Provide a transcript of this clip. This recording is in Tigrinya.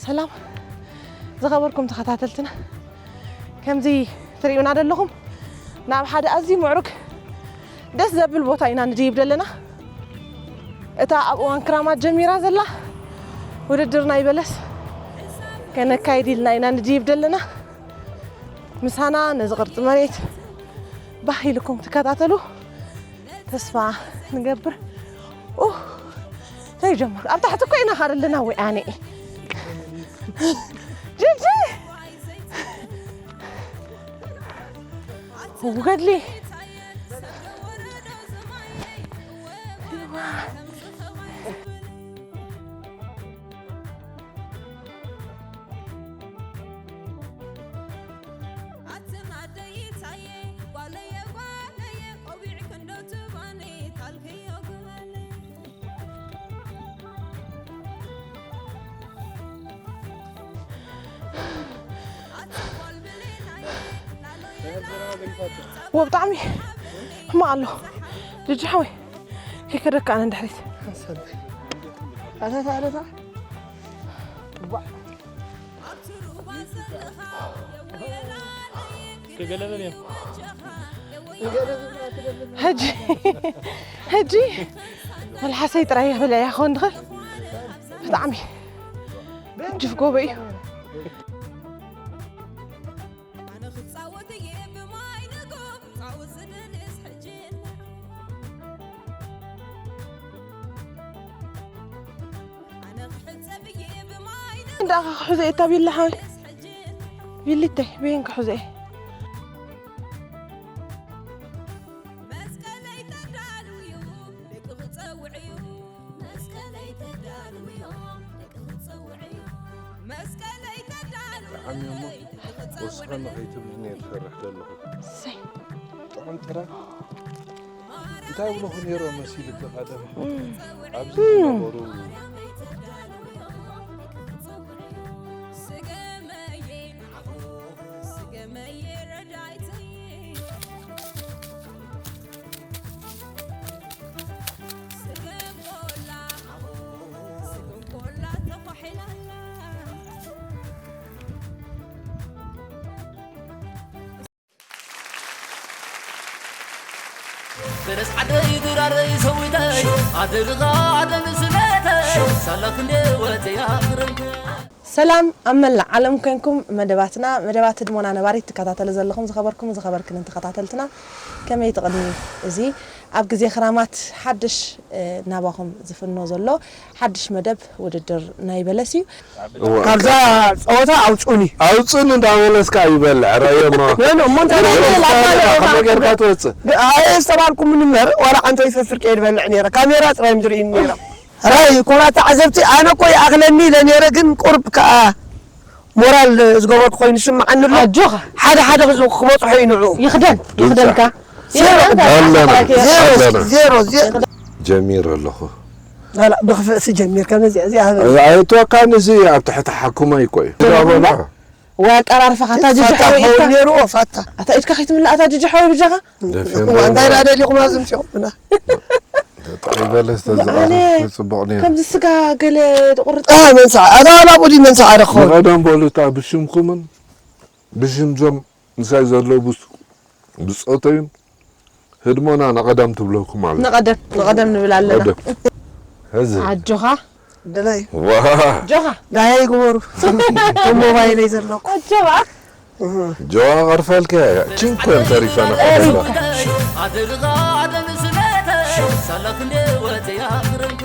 ሰላም ዝኸበርኩም ተኸታተልትና፣ ከምዚ ትርእዩና ዘለኹም ናብ ሓደ ኣዝዩ ምዕሩግ ደስ ዘብል ቦታ ኢና ንድይብ ዘለና። እታ ኣብ እዋን ክራማት ጀሚራ ዘላ ውድድር ናይ በለስ ከነካይድ ኢልና ኢና ንድይብ ዘለና። ምሳና ነዚ ቅርጺ መሬት ባህ ኢልኩም ትከታተሉ ተስፋ ንገብር። ኡ፣ ተይጀምር። ኣብ ታሕቲ እኮ ኢና ካደለና ወይ ኣነ። ጅጂ። ኡ፣ ገድሊ። ወብጣዕሚ ሕማቕ ኣሎ። ጅጂ ሓወይ፣ ከይከደካ ኣነ እንድሕሪት። ኣታ፣ ኣታ፣ ኣታ። ሕጂ፣ ሕጂ መልሓሰይ ጥራይ ክበልዕ እያ ክኸውን ድኽእል። ብጣዕሚ ገጅፍ ጎቦ እዩ። ኣነ ክጻወት እየ ብማይ ንጎም፣ ጻውት ዝደንስ ሕጂ። ኣነ ክሕጸብ እየ ብማይ ንጎም፣ እንዳኻ ክሕዞ እየ እታ ቢላ ሓወይ። ሕጂ። ቢሊተይ፣ በይን ክሕዞ እየ። መስቀለይ ተዳልውዩ፣ ደቂ ክጸውዕዩ። መስቀለይ ተዳልውዮም፣ ደቂ ክጸውዕዩ። መስቀለይ ተዳልውዮ፣ ብጣዕሚ እሞ ደቂ ክጸውዕዩ። ወስኸኒ ከይትብልኒ እየ ዝፈርሕ ዘለኹ። እሰይ። ጥዑም ጥረ። እንታይ ይብልኹ ነይሮም መሲልኪ ቀደም? እም። ኣብዚ ዝነበሩ ፈረስ ዓደይ ድራረይ ሰዊተይ ኣደርኻ ኣደን ስነተይ ሳላ ክንዴ ወተያ ክረምተ። ሰላም ኣብ መላእ ዓለም ኮንኩም መደባትና፣ መደባት ህድሞና ነባሪት ትከታተሉ ዘለኹም ዝኸበርኩም ዝኸበርክንን ተኸታተልትና፣ ከመይ እቲ ቅድሚ እዚ ኣብ ግዜ ክራማት ሓድሽ፣ እ፣ ናባኹም ዝፍኖ ዘሎ ሓድሽ መደብ ውድድር ናይ በለስ እዩ። እወ። ካብዛ ጸወታ ኣውጹኒ። ኣውጹኒ እንዳበለስካ ይበልዕ፣ ረእዮሞ። ኖ፣ ኖ፣ እሞ እንታይ በለስ ላባ ለባ ከመይ ጌርካ ትወጽእ? ኣየ ዝተባልኩ ምን እምበር፣ ዋላ ሓንቲ ይፈፍር ከይድ በልዕ ነይረ። ካሜራ ጥራይ ምድሪ እዩ ነይረ። ራይ፣ ኮራ ተዓዘብቲ፣ ኣነ እኮ ይኣኽለኒ ኢለ ነይረ፣ ግን ቁርብ ከኣ ሞራል ዝገበርኩ ኮይኑ ይስምዓኒ ኣሎ። ኣጆኻ። ሓደ ሓደ ክዝ-፣ ክበጽሖ እዩ ንዑ። ይኽደን፣ ይኽደንካ። ዜሮ። ይኽደንካ። ኣለና፣ ዜሮ፣ ኣለና። ዜሮ፣ ዜሮ። ጀሚር ኣለኹ። ላላ፣ ብኽፍእሲ ጀሚር፣ ከመዚ፣ እዚ ኣበ-፣ ኣይእትወካን፣ እዚ ኣብ ትሕቲ ሓኩማይ እኮ እዩ። ፋታ ኣበላ። ዋ፣ ኣቀራርፋኻ፣ ኣታ ጅጅ ፋታ ሓወይ ኢድካ። ኸውን ነይርዎ፣ ፋታ። ኣታ ኢድካ ከይትምልእ፣ ኣታ ጅጅ ሓወይ ብጃኻ። ደፊኦም እዋ፣ እንታይ ኣለዉ። ደኣ ደሊኹም ኣብዚ ምጽኹምና? ጥዑይ በለስ ተዝቐርብ ኣነ ጽቡቕ ነይሩ። ከምዚ ስጋ ገለ ትቑርጥ። አ፣ መንስዓ፣ ኣታ ናብኡ ድዩ መንስዓ ደኾን? ንቐደም በሉ፣ እታ ብሽምኩምን ብሽም ዞም ምሳይ ዘለዉ ብስ-፣ ብጾተይን ህድሞና ንቐደም ትብለኩም ኣላ። ንቐደም፣ ንቐደም ንብል ኣለና። ቀደም። ሕዚ። ኣጆኻ። ደላይ። ዋ። ጆኻ። ዳያ ይግበሩ። ኣብ ሞባይለይ ዘለኩ። ኣጆኻ። እህ። ጆዋ ቀርፈልከ ቺንኮን ተሪፋና። ተሪፋ። ኣደርኻ ኣደን ስነተ ሳላ ክንዴ ወተያ ክረምተ።